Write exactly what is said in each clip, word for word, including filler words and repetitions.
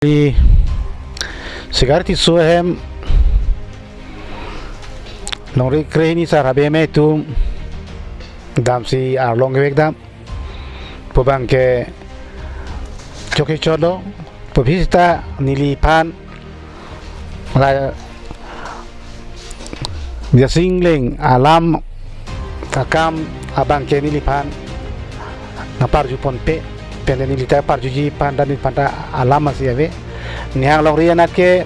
Di Sikari Tisso ahem longri krehini sar habe me atum damsi arlong kevek dam pu abangke chokche cholo pu aphi seta neliphan la Jasing Engleng alam akam abangke neliphan nangparju ponpe, pen neli ta parjuji aphan ta neliphan ta alam asi ave. Nihang longri anat ke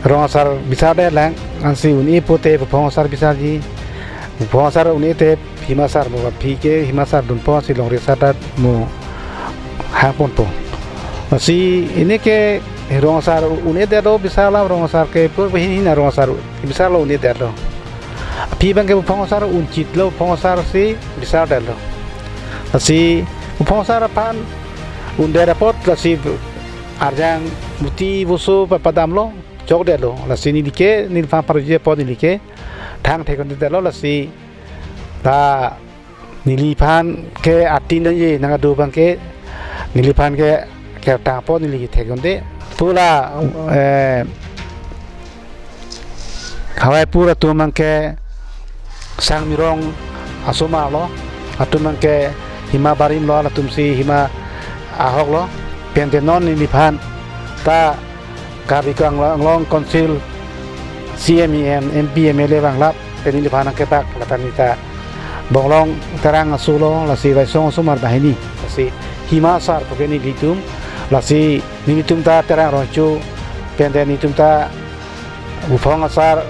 rong asar bisar detlang, ansi un-e pote buphong asar bisarji. Buphong asar un-e te Hima sar mo aphi ke Hima sar dunpo, si longri asar ta mo hang ponpo. Si pini ke rong asar un-e detlo, bisar alam rong asar ke pur behin hin rong asar bisarlo, un-e detlo. Aphi abangke buphong asar unchitlo, buphong asar si bisar detlo. Si buphong asar aphan un-edet apot lasi arjang muti voso pa- padamlo, chok detlo. Lasi neli ke neliphan parjuji apot neli ke thang thekon detlo, lasi ta neliphan ke atin nangji nang adu abangke neliphan ke kertang apot neli ke thekdunde. Pu la, eh, Hawaipur atum abangke Sangmirong asomar lo, atum abangke Hima Barim lo, latum si Hima ahok lo, pen te non neliphan ta Karbi Anglong Council C E M, M P, M L A vanglap pen neliphan nangkebak lapen neta Bonglong Terang aso lo, lasi Vaisong asomar banghini, lasi Hima sar pu ke nelitum, lasi nelitum ta Terang rongcho, pen te nelitum ta buphong asar,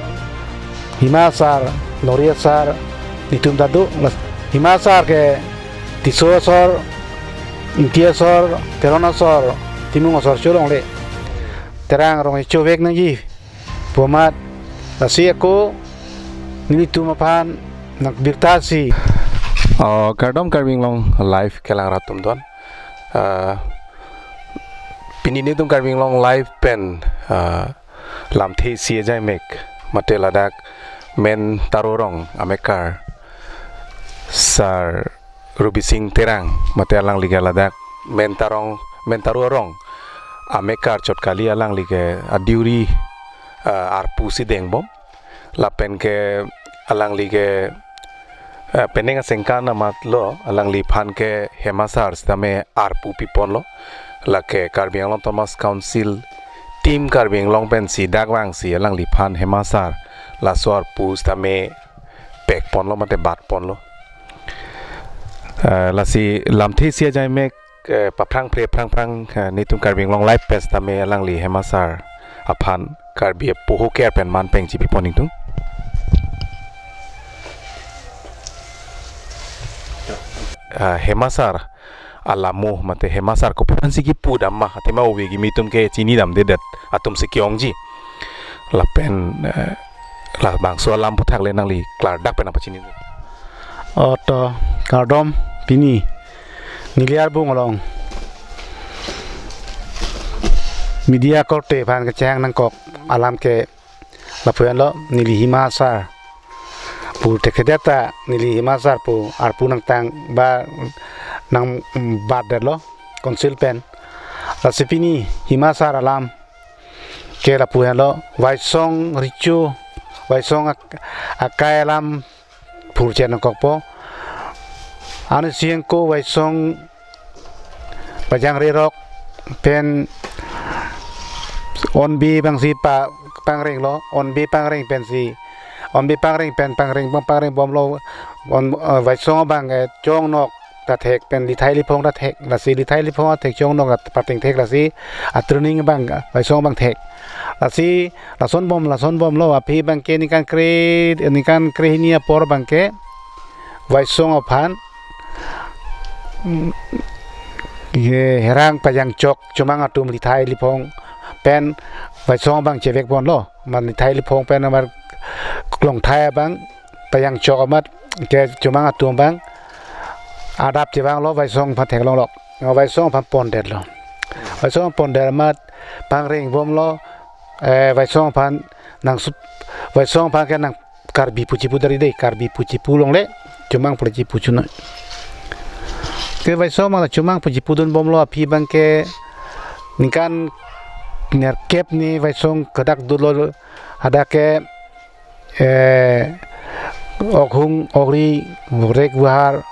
Hima sar, longri asar, nelitum ta do, las- Hima sar ke Tisso asor, Ingti asor, Teron asor, Timung asor cholongle. Terang rongcho vek nangji pu amat, lasi ako nelitum aphan nang birta si. Oh, kardom Karbi Anglong Live kelang rat atum don. Ah, pini netum Karbi Anglong Live pen, ah, Lamthe Isi Ajaimek mate ladak Men Taro Rong amekar Sar Rubising Terang mate alangli ke ladak Men Tarong, Men Taro Rong amekar chot kali, alangli ke adiuri, eh, arpu si dengbom. Lapen ke alangli ke, eh, penang asengkan amat lo, alangliphan ke Hima sar sitame arpu piponlo. Lake Karbi Anglong Autonomous Council Team Karbi Anglong pensi dak vangsi alangliphan Hima sar laso arpu sitame pekponlo mate batponlo. Eh, lasi Lamthe Isi Ajaimek, eh, paphrang phre phrang phrang, eh, netum Karbi Anglong Live pen sitame alangli Hima sar aphan Karbi apoho ker pen man peng chipipon ingtung. Ah, Hima sar alamo mate Hima sar kopi aphansi kipu dam ma, athema ove kimi atum ke chinidamdedet atum si ke-ongji. Lapen, eh, labangso alam aphuthak le nangli klardak pen nangpachini. Oh to, kardom, pini neli arbung along media korte aphan kecheng nangkok alam ke lapu henlo, neli Hima sar pu thekthedet ta neli Hima sar pu arpu nangtang ba nangbatdetlo Council pen. Lasi pini Hima sar alam ke lapu henlo, Vaisong recho, Vaisong ak- akai alam phurchen nangkokpo. Ansi ako Vaisong pajangre rok pen onbe abangsi pa- pangrenglo, onbe pangreng pensi, onbe pangreng pen pangreng bom, pangreng bomlo, on, eh, Vaisong abang, eh, chongnok ta thek pen lithai liphong ta thek, lasi lithai liphong ta thek, chongnok ta pateng thek, lasi atrining abang, eh, Vaisong abang thek. Lasi lason bom, lason bomlo, aphi abangke ningkan kre, ningkan krehini apor abangke Vaisong aphan, mm, ye herang pajangchok chomang atum lithai liphong pen Vaisong abang chevekponlo. Man lithai liphong pen amar klongthai abang pajangchok amat ke chomang atum abang adap chevanglo, Vaisong aphan theklonglok. Vaisong aphan pondetlo. Vaisong aphan pondet amat pangreng bomlo, eh, Vaisong aphan nangsup-, Vaisong aphan ke nang Karbi pu chipu dari dei, Karbi pu chipu longle, chomang pu chipu chunoi. Ke Vaisong abang chomang pu chipudun bomlo, aphi abangke ningkan nerkep ni Vaisong kedak dolo, hadak ke, eh, okhung okri, rek buhar,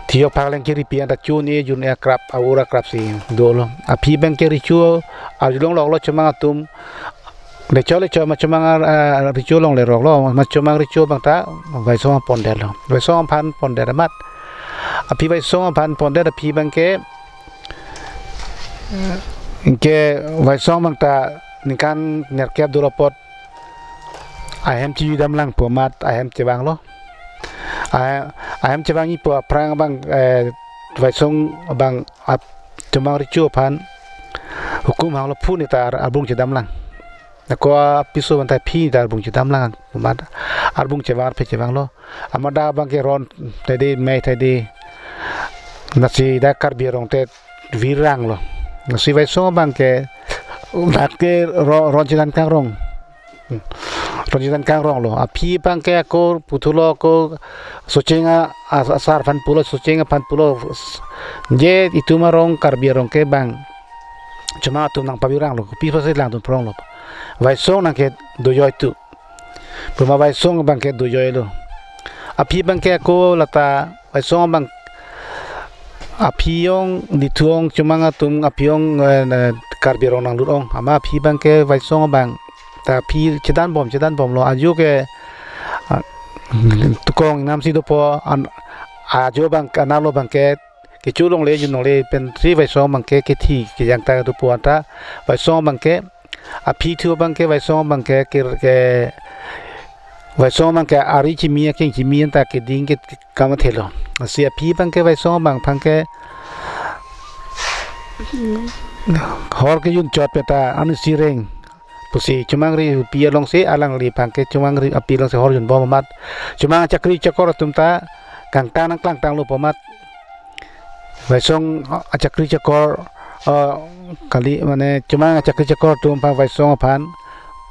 thiyok phak leng kiri pi anta chun e jun e akrap, aur akrap si dolo. Aphi abang ke recho arjulong loklo chomang atum. Recho recho ma chomang ar, ah, recho longle roklo, ma chomang recho abang ta Vaisong apon detlo. Vaisong aphan pon det amat. Aphi Vaisong aphan pon det aphi abang ke, ke Vaisong abang ta ningkan nerkep dolo apot ahem chidamlang pu amat ahem chevanglo. Ahem, ahem chevangji pu aphrang abang, eh, Vaisong abang ap, chomang recho aphan hukum hanglo phu neta ar, arbung chedamlang. Ako apiso abang ta aphi neta arbung chedamlang pu amat arbung chevang arphe chevanglo. Amat dak abang ke ron tadi, mei tadi. Lasi dak Karbi arong te viranglo. Lasi Vaisong abang ke dak ke ro-, ron chedan kangrong. Hmm. Ron chedan kangronglo. Aphi abang ke ako puthulo, ako Socheng a, a, asar aphan pulo, Socheng aphan pulo. Je itum arong Karbi arong ke bang chomang atum nangpaviranglo. Kopi apotsi lang atum pronglo. Vaisong nang ke dojoi tu. Pu ma Vaisong abang ke dojoilo. Aphi abang ke ako lata Vaisong abang aphi ong, dithu ong, chomang atum aphi ong, eh, ne, Karbi arong nanglut ong. Amat aphi abang ke Vaisong abang ta aphi chedan bom, chedan bomlo. Ajo ke, ah, tukong ingnam si dopo, an, ajo abang, analo abang ke kecho longle jun longle pensi Vaisong abang ke kethi kejang ta dopo anta Vaisong abang ke aphi thu abang ke Vaisong abang ke, ke, ke Vaisong abang ke ari chimi akeng chimi anta keding ke kamathelo. Lasi aphi abang ke Vaisong abang aphan ke hor kejun chot peta ani sireng pusi chomang ri pi alongsi alangli abang ke chomang ri api alongsi hor jun bom amat chomang achakri achakor atum ta kangtang nangklangtanglo pu amat Vaisong achakri achakor, eh, kali mane chomang achakri achakor atum aphan Vaisong aphan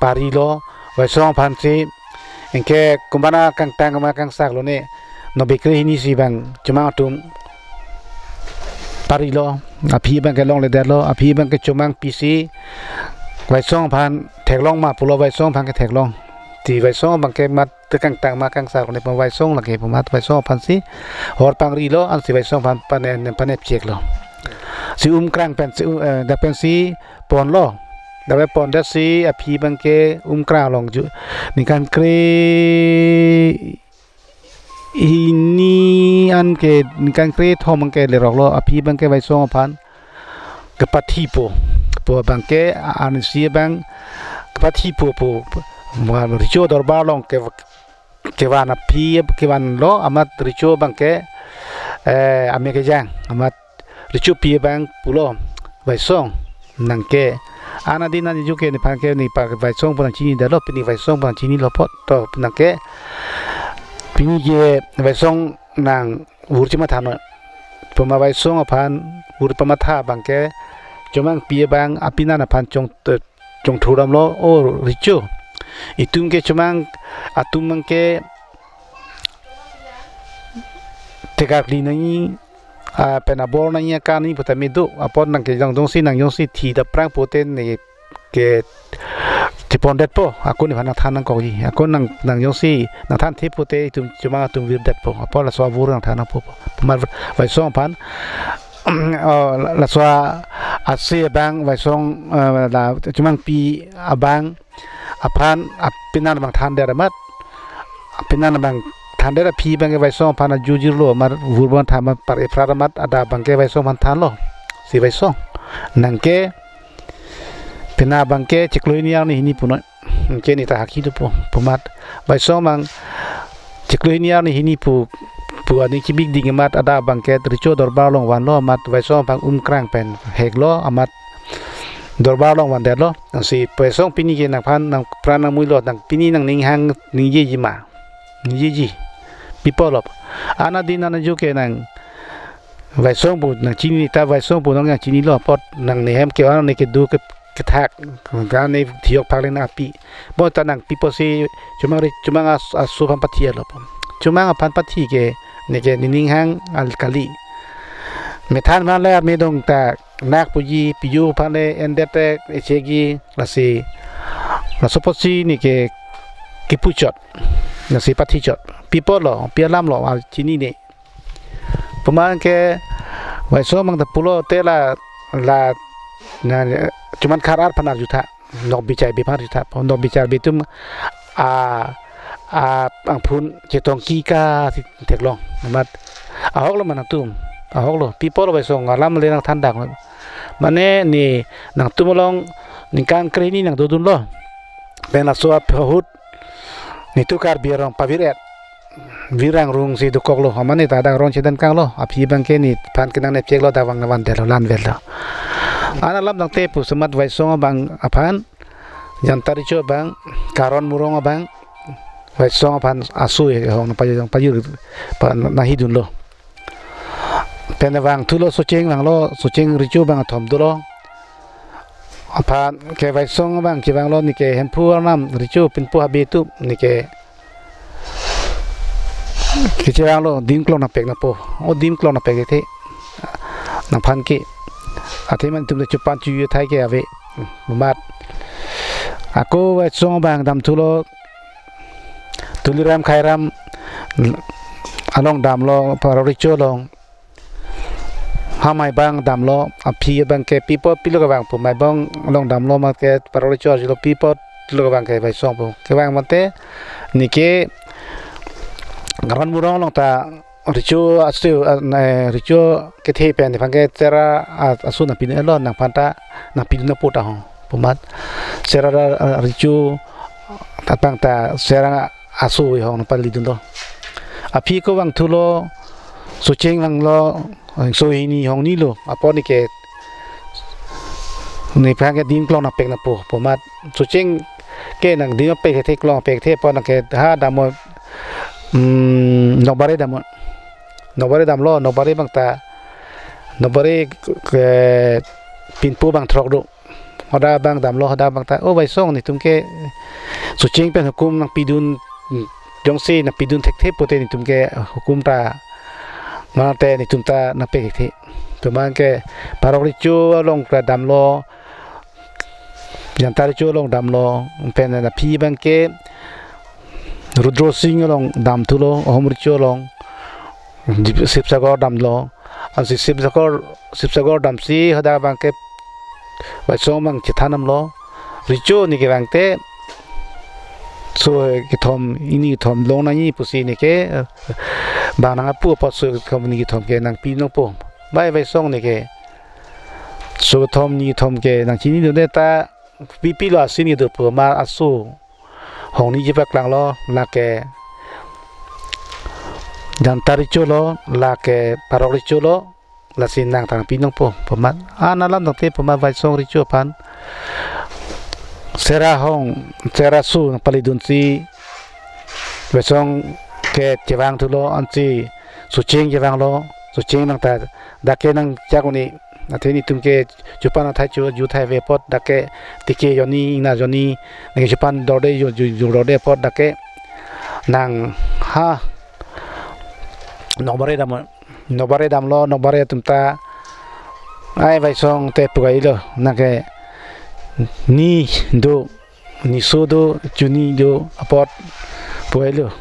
parilo, Vaisong aphansi anke komat nangkangtang komat nangkangsaklo ne, nobekre hini si abang chomang atum parilo, aphi abang ke longledetlo, aphi abang ke chomang pisi Vaisong aphan theklong ma pulo, Vaisong aphan ke theklong. Ti Vaisong abang ke mat tekangtang ma kangsaklo ne pu Vaisong lake pu amat Vaisong aphansi hor pangrilo, ansi Vaisong aphan pane, pane cheklo. Si umkrang pen si, eh, dak pensi ponlo. Dak pen pon det si aphi abang ke umkrang along ju ningkan kre hini anke ningkan kre thom anke leroklo, aphi abang ke Vaisong aphan kepathipo. Pu abang ke ansi abang kepathipo pu, pu, ma recho dorbar along ke, kevan aphi kevanlo amat recho abang ke, eh, ame kejang amat recho api abang pulo, Vaisong nang ke. Anadin aniju ke nephan ke nepa Vaisong pu nangchinidetlo, pini Vaisong pu nangchinilo apot. To nang ke pini ke Vaisong nang vur chemathanoi. Pu ma Vaisong aphan vur pamatha abang ke chomang api abang apinan aphan chong, chongthu damlo, o recho. Itum ke chomang atum abang ke tekakli nangji, ah, pen abor nangji akanji putame do. Apot nang ke jong jongsi nang jongsi thidam aphrang pute ne ke chepondetpo. Ako nephan nangthan nangkokji. Ako nang, nang jongsi nangthanthe pute itum chomang atum virdetpo. Apot laso avur nangthan nangpo. Pu ma Vaisong aphan, oh, laso ase abang Vaisong, eh, la chomang api abang aphan apinan abang thandet amat, apinan abang thandet aphi abang ke Vaisong aphan ajujirlo, mar vur abang than amat, par ephrat amat, adap abang ke Vaisong aphan thanlo. Si Vaisong, nang ke pena abang ke chiklo hini arni hini punoi. Nang ke neta haki dopo pu amat Vaisong abang chiklo hini arni hini pu, pu aning chibik ding amat adap abang ke recho dorbar along vanlo amat Vaisong aphan umkrang pen heklo amat dorbar along vandetlo. Ansi Vaisong pini ke nangphan nangpran nangmuilo, nang pini nangning hang ningjeji ma? Ningjeji. Pi apotlo? Anadin anaju ke nang Vaisong pu nangchini ta Vaisong pu nang nangchinilo apot nang nehem ke-ong ne kedo ke, kethak. Ka ne thiyok phak leng nang api. Bonta nang pi apotsi chomang re, chomang as, aso aphan pathilo pu. Chomang aphan pathi ke ne ke nening hang al kali. Methan aphan le amedong ta nak puji piju aphan le endet te echegi lasi, laso apotsi neke kipuchot, lasi pathichot. Pi apotlo, pi alamlo, ah, chinine. Pu abang ke Waisong abang ta pulote la, la, na, chuman khar ar aphan arjutha, nok bichar bi aphan arjutha, nok bichar bi atum a, a, angphun chetong kika si theklong. Amat ahoklo ma nangtum, ahoklo. Pi apotlo Waisong alam le nangthan dang. Mane ne nangtum along ningkan krehini nangdodunlo. Pen laso ahut netum Karbi arong pavir-et, vir angrung si dokoklo, mane ta dak ron chedan kanglo, aphi abang ke nephan kenang nepcheklo, dak abang vandetlo, lanvetlo. An alam tangte pu semat Waisong abang aphan, Janta Recho abang, Karon Murong abang, Waisong aphan aso hong pajir, pajir pa nahidunlo. Pen vangthulo, Socheng vanglo, Socheng Recho abang athom dolo. Aphan ke Waisong abang kevanglo, neke Hemphu arnam Recho pinpo habe atum neke kechevanglo, dim klong nangpek nangpo. O dim klong nangpek the. Nangphan ke. Athe mane netum le chupan chuyu athai ke ave. Pu amat ako Waisong abang damthulo, Tuliram Khairam along damlo, Parok Recho along. Ha Maibang damlo, aphi abang ke pi apot pilo kevang pu, Maibang along damlo amat ke Parok Recho arjulo pi apot pilo kevang ke Waisong pu. Kevang mate neke Karon Murong along ta Recho aso, ah, ne, Recho kethe pen nephan ke Sera, ah, aso nangpidunlo, nangphan ta nangpidun apot ahong pu amat Sera, ah, Recho abang ta Sera aso hong nangpalidunlo. Aphi ako vangthulo, Socheng vanglo, Sohini hong nilo, apot neke nephan ke dim klong nangpek nangpo pu amat Socheng ke nang dim pek the, klong pek the apot neke ha damlo, mm, Nokbare damlo. Nokbare damlo, Nokbare abang ta, Nokbare ke pinpo abang throk do. Hadak abang damlo, hadak abang ta, o Waisong, netum ke Socheng pen hukum nangpidun, jongsi nangpidun thekthe pute netum ke hukum ta, mate netum ta nangpek thekthe. Pu abang ke Parok Recho along ta damlo, Janta Recho along damlo, pen aphi abang ke Rudro Sing along damthulo, Ahom Recho along, Sibsagar damlo, ansi Sibsagar, Sibsagar damsi hadak abang ke Waisong abang chethan damlo, Recho neke vangte so kethom, hini kethom long nangji pusi neke, eh, bang nang apu apot so kethom hini kethom ke nangpi nangpo. Bai Waisong neke so kethom hini kethom ke nangchinidunde ta, pi pilo asin kedo pu amat aso hong niji paklanglo, lake Janta Recho lo, lake Parok Recho lo, lasi nang ta nangpi nangpo pu amat. An alam tangte pu amat Waisong Recho aphan Sera hong, Sera aso nangpalidunsi Waisong ke chevangthulo, ansi Socheng chevanglo, Socheng abang ta dak ke nang chak un-e, athe netum ke chupan athai chuju athai ave apot dak ke, tike jonni, ingnar jonni, neke chupan dorde, ju, ju, ju dorde apot dak ke nang ha Nokbare dam, Nokbare damlo, Nokbare atum ta, ai Waisong te pugailo, nang ke ni do, niso do, chuni do apot pugailo.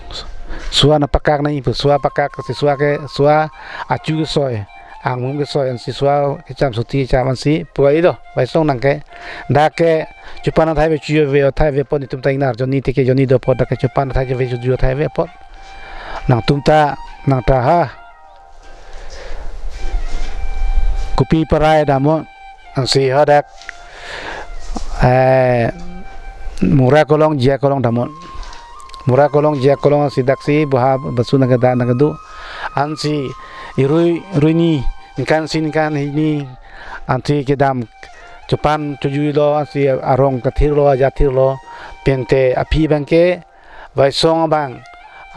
Sua nangpakak nangji pu, sua pakak si sua ke, sua achu kesoi, angmum kesoi, ansi sua kecham soti kecham ansi pugailo, Waisong nang ke. Dak ke chupan athai ave, chuju ave, athai ave apot netum ta ingnar jonni, tike jonni do apot, dak ke chupan athai ave, chuju athai ave apot. Nangtum ta, nang ta ha kopi parai damnon, ansi hadak, eh, Mura Kolong, Jia Kolong damnon. Mura Kolong, Jia Kolong ansi daksi boha basu nang kedo, nang kedo. Ansi irui, ruini, ningkan isi, ningkan hini, ansi kedam chupan chujui lo, ansi arong kathir lo, ajat thir lo, pen te aphi abang ke, Waisong abang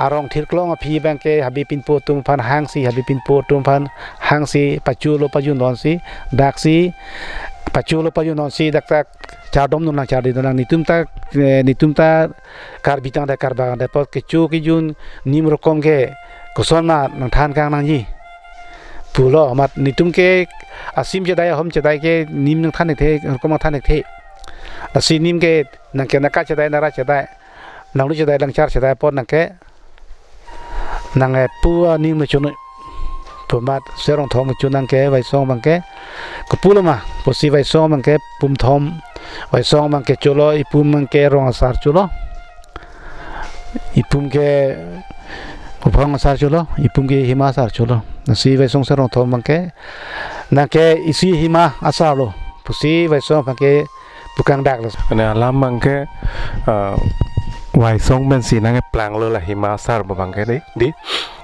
arong thirklong aphi abang ke Habe Pinpo atum aphan hangsi, Habe Pinpo atum aphan hangsi pachulo pajun donsi, daksi pachulo pajun donsi, dak ta chardom nang, chardi nang, netum ta, eh, netum ta Karbi tangte, Karbi tangte apot kecho kejun nim rokom ke koson ma nangthan kang nangji. Pulo amat netum ke asim chedai, ahom chedai ke nim nangthan thekthe, rukom nangthan thekthe. Lasi nim ke nang ke naka chedai, nara chedai, langlu chedai, langchar chedai apot nang ke nang, eh, pu aning me chunu. Pu amat Sir Rongthom chunu nang ke Vaisong abang ke. Kopulo ma, pusi Vaisong abang ke pumthom, Vaisong abang ke cholo, ipum abang ke rong asar cholo. Ipum ke Buphong asar cholo, ipum ke Hima asar cholo. Lasi Vaisong Sir Rongthom abang ke nang ke isi Hima asar lo, pusi Vaisong abang ke pukang dak lo. Mane alam abang ke, ah, Vaisong pensi nang keplang lo la Hima asar abang ke dei, dei.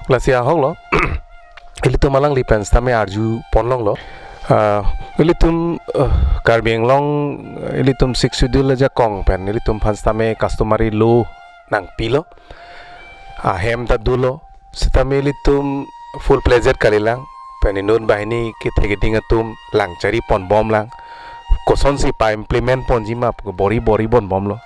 Lasi ahok lo. Ilitum alangli pen sitame arju ponlong lo. Ah, ilitum, eh, Karbi Anglong, ilitum Sixth Schedule ajakong pen ilitum aphan sitame customary law nangpilo. Ahem ta dolo. Sitame ilitum full-fledged kalilang. Pen inut banghini kethe keding atum langchari ponbomlang. Kosonsi pa-implement ponji ma pu bor-i bor-i ponbomlo.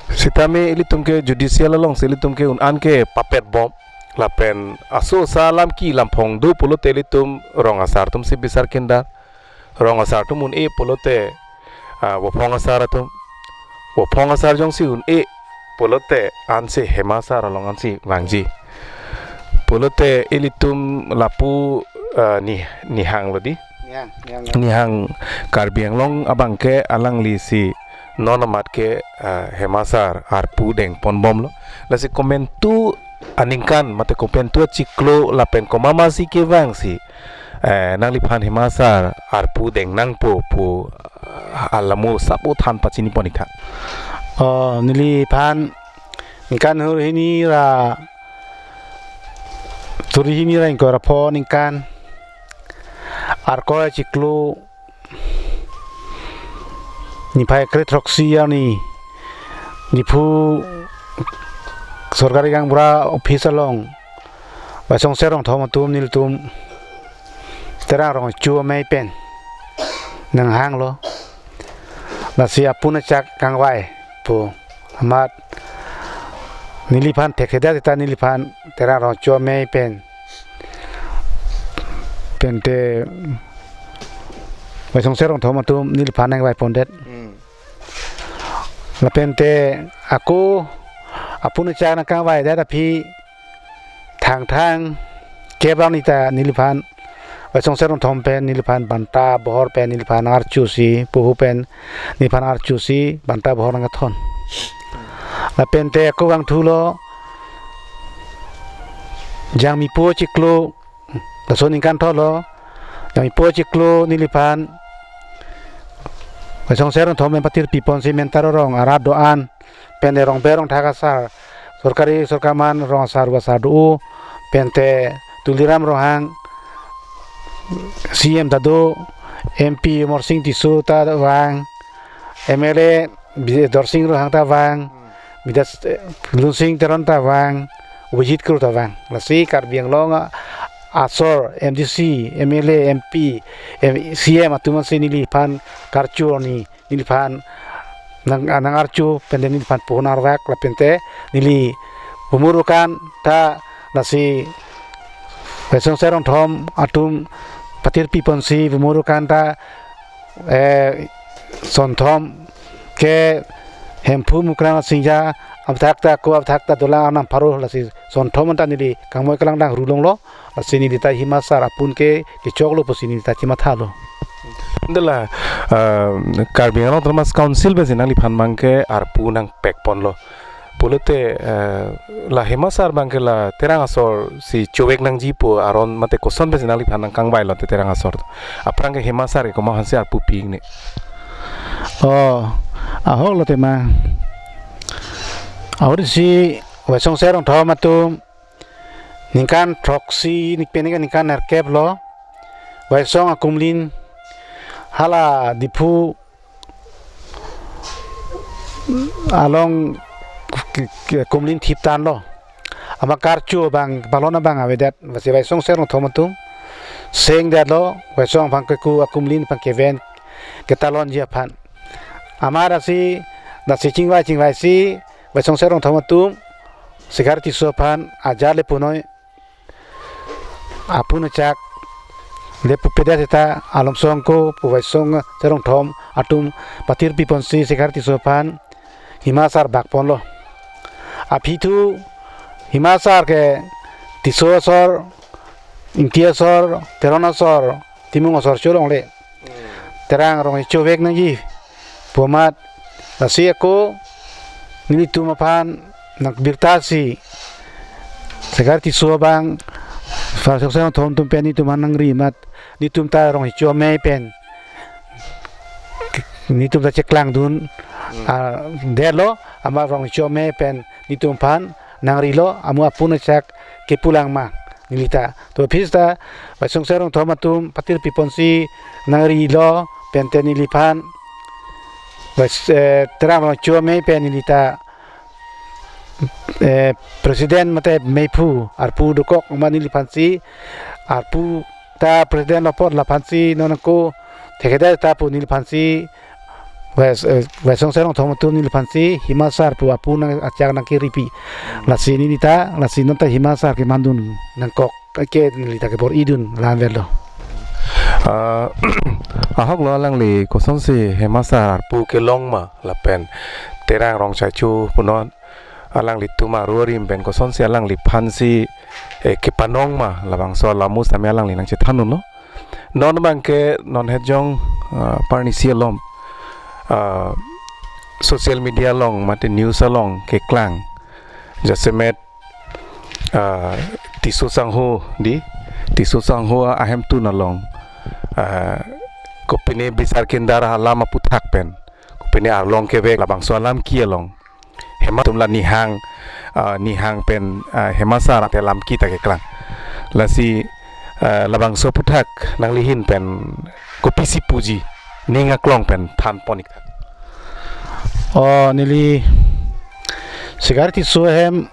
Sitame ilitum ke judicial alongsi ilitum ke un-an ke papet bom. Lapen aso sa alam ki lamphong do pulote ilitum rong asar atumsi bisar kindar. Rong asar atum un-e pulote, ah, Buphong asar atum. Buphong asar jongsi un-e pulote ansi Hima asar along ansi vangji. Pulote ilitum lapu, ah, ni, nihang lo dei. Nihang, nihang. Nihang Karbi Anglong abang ke alanglisi non amat ke, ah, Hima asar arpu deng ponbomlo. Lasi komantu aningkan mate komantu achiklo lapen komat masi kevangsi, eh, nangliphan Hima asar arpu deng nangpo pu, ah, alamo sapo than pachini pon ik tha. Oh, neliphan ningkan hur hini ra suri hini ra ingkoi ra pho ningkan Arkoi achiklo niphai kre throksi arni Diphu Sorkari Gaonbura office along Vaisong Sir Rongthom atum nelitum Terang Rongcho amei pen nanghanglo. Lasi apun achak kangvai pu amat neliphan thekthedet seta neliphan Terang Rongcho amei pen pente Vaisong Sir Rongthom atum neliphan nangvai pondet. Hmm. Lapente ako apun achak nangkangvaidet aphi Thangthang kep arni ta neliphan Vaisong Sir Rongthom pen neliphan Banta Bohor pen neliphan nang-archusi, Puhu pen neliphan archusi Banta Bohor nangkethon. Lapente ako vangthulo Jangmipo achiklo laso ningkan thotlo, Jangmipo achiklo neliphan Vaisong Sir Rongthom pen patirpi ponsi Mentaro rong arat do-an, pente Rongber Rongthak asar, sorkari sorkar aman rong asar ru asar do, pente Tuliram Ronghang C M ta do, M P Amarsing Tisso ta vang, M L A Bi-, Dorsing Ronghang ta vang, Bidas, eh, Lunsing Teron ta vang, Abhijit Kro ta vang. Lasi Karbi Anglong a-, asor, M D C, M L A, M P, M-, C M atum ansi neliphan karchu arni, neliphan nang, nang-archu, pente neliphan pohon arvak, lapente neli bumur ukan ta lasi Vaisong Sir Rongthom atum patirpi ponsi bumur ukan ta, eh, Sonthom ke Hemphu Mukrang Singja aphuthak ta ako aphuthak ta dolang Arnam pharo, lasi Sonthom anta neli kangmoi kelang dang rulonglo, lasi neli ta Hima asar apun ke kechoklo pusi neli ta chimathalo. Dela, eh, Karbi Anglong Autonomous Council pensi nangliphan abang ke arpu nangpek ponlo. Pulote, eh, la Hima asar abang ke la Terang asor si chovek nangji pu aron mate koson pensi nangliphan nangkangvailote Terang asor? Aphrang ke Hima asar ke komat aphansi arpu pi ikni? Oh, ahok lote ma. Ahut si Vaisong Sir Rongthom atum ningkan throksi, nik pen ningkan, ningkan nerkep lo Vaisong akumlin hala Diphu along ke, ke kumlin thiptanlo. Amat karchu abang, palon abang avedet, lasi Vaisong Sir Rongthom atum sengdetlo, Vaisong aphan keku akumlin aphan keven ketalonji aphan. Amat lasi, lasi chingvai chingvaisi Vaisong Sir Rongthom atum Sikari Tisso aphan ajar le punoi apun achak le pupedet seta alomso angko pu Waisong Serongthom atum patir piponsi Sikari Tisso aphan Hima Sar bakponlo. Aphi thu Hima Sar ke Tisso asor, Ingti asor, Teron asor, Timung asor cholongle. Terang rong chevek nangji pu amat, lasi ako nelitum aphan nang birta si Sikari Tisso abang Waisong Serongthom atum pen nelitum aphan nangri amat, nelitum ta rong hicho amei pen nelitum ta cheklangdun, ah, detlo, amat rong hicho amei pen nelitum aphan nangrilo, amu apun achak kepu lang ma neli ta. To aphi seta Waisong Serongthom atum patir piponsi nangrilo, pen te neliphan Wais-, eh, Terang rong hicho amei pen neli ta, eh, president mate meiphu arpu dokok ma neliphansi, arpu ta president lo apot laphansi non angko thekthe ta pu neliphansi, Wais-, eh, Waisong Serongthom atum neliphansi Hima Sar pu apun achak nangkeripi. Lasi neli ta, lasi non ta Hima Sar kemandun nangkok, ke neli ta kebor-idun, la-an avelo. Ah, ahok lo, alangli kosonsi Hima Sar arpu kelong ma lapen Terang rong chaicho punon, alanglitum aru arim pen kosonsi alangliphansi, eh, kepanong ma, labangso alam sitame alangli nangchethandunlo. Non abang ke non het jong, ah, parnisi alom, ah, social media along mate news along keklang. Jasemet, ah, Tisso sangho di, Tisso sangho ahemtun along, ah, kopine bisar kindar alam aputhak pen, kopine arlong kevek labangso alam ke along Hima atum la nihang, ah, nihang pen, ah, Hima Sar ate alam ke ta keklang. Lasi, ah, labangso aputhak nanglihin pen kopisi puji, ning aklong pen thanpon ik tha. O, neli Sikari Tisso ahem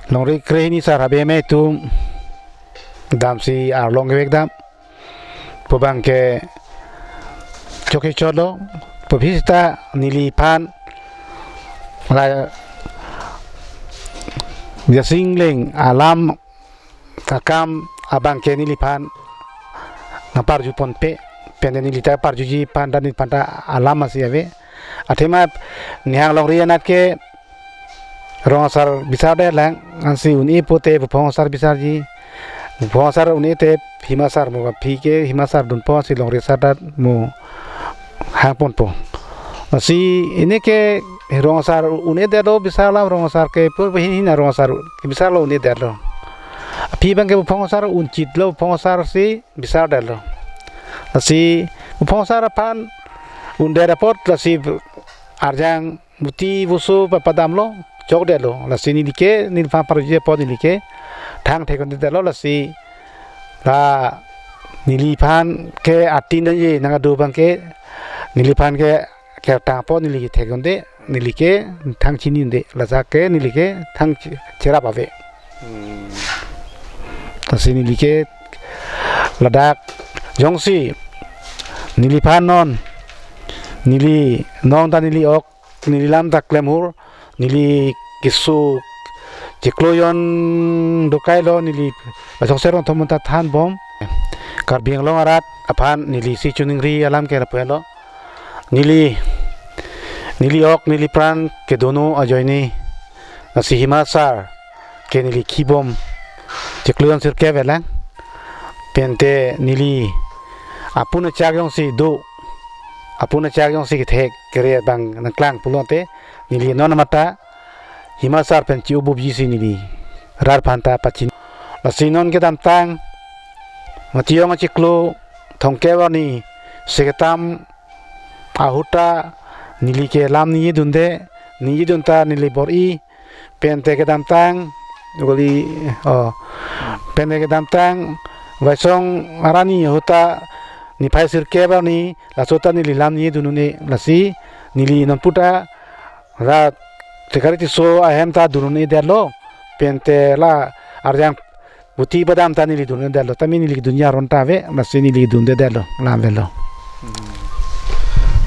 longri krehini sar habe amei atum damsi arlong kevek dam pu abang ke chokche chotlo, pu aphi seta neliphan la Jasing Engleng alam akam abang ke neliphan nangparjuponpe, pen neli ta parjuji aphan ta neliphan ta alam asi ave. Athema nihang longri anat ke rong asar bisardet lang, ansi un-e pote buphong asar bisarji. Buphong asar un-e te Hima Sar mo, aphi ke Hima Sar dunpo si longri asar ta mo hangponpo. Lasi ini ke rong asar un-edetlo bisar alam, rong asar ke pu hin hin rong asar bisarlo un-edetlo. Aphi abang ke buphong asar unchitlo, buphong asar si bisardetlo. Lasi buphong asar aphan undet apot lasi arjang muti voso pa- padamlo, chokdetlo. Lasi neli ke, neliphan parjuji apot neli ke thang thekdundetlo, lasi la neliphan ke atin nangji nang adu abang ke neliphan ke kertang apot neli thekdunde, neli ke thang chinidunde, lajak ke neli ke thang chi- cherap ave. Hmm. Lasi neli ke ladak jongsi neliphan non, neli non ta neli ok, neli lam ta klemhur, neli keso chiklo jon dokailo, neli Waisong Serongthom ta thanbom. Karbi Anglong arat aphan neli si choningri alam ke lapu helo. Neli, neli ok, neli pran kedono ajoine, lasi Hima Sar ke neli khibom chiklo jon sirkep elang. Pen te neli apun achak jongsi do, apun achak jongsi kethek kere abang nangklang pulote, neli non amat ta Hima Sar pen chi-obubji si neli rat aphan ta pachin. Lasi non kedamtang Matijong achiklo thomkep arni Seketam ahut ta neli ke lam ningjedunde, ningjedun ta neli bor-i, pen te kedamtang, uli, oh, pen te kedamtang Waisong arni ahut ta niphai sirkep arni laso ta neli lam ningjedun un-e, lasi neli non pu ta ra Sikari Tisso ahem ta dun un-edetlo, pen te la arjang puti padam ta neli dun un-edetlo, tame neli dunji aron ta ave, lasi neli dundedetlo, la-an avelo.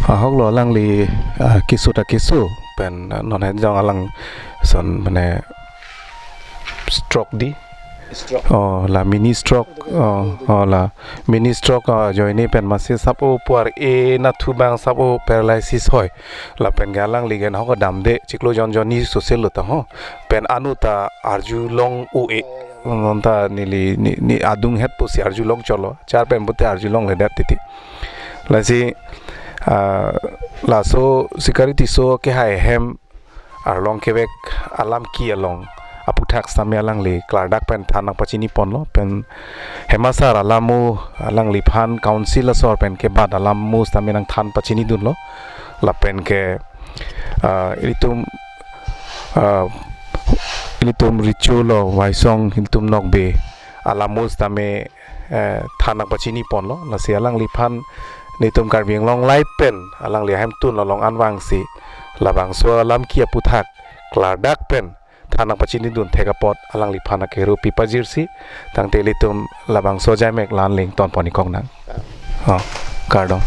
Ahok lo alangli, ah, keso ta keso pen, ah, non het jong alang ason mane stroke di, Stroke. Oh, la mini stroke. Oh, oh, la mini stroke, ah, ajoine pen masi sap-o pu ar-e nathu abang sap-o paralysis hoi. Lapen ke alangli ke nahok damde chiklo jon jonni soselo ta ho. Pen anu ta arjulong u-e. Non ta neli ni, ni adung het pusi arjulong cholo. Char pen pute arjulongledet titi. Lasi, ah, laso Sikari Tisso kehai ahem arlong kevek alam ki along aputhak sitame alangli klardak pen than nangpachini ponlo, pen Hema Sar alam mo alangliphan council asor pen kebat alam mo sitame nangthan pachinidunlo. Lapen ke, ah, ilitum, ah, ilitum Recho lo Waisong ilitum Nokbe alam mo sitame, eh, than nangpachini ponlo. Lasi alangliphan nelitum Karbi Anglong Live pen alangli ahemtun along anvangsi labangso alam ki aputhak klardak pen than nangpachinidun thek apot alangliphan akeru pipajirsi, tangte ilitum labangso ajai mek la-an le ingtonpon-ik kok nang. Oh, kardom.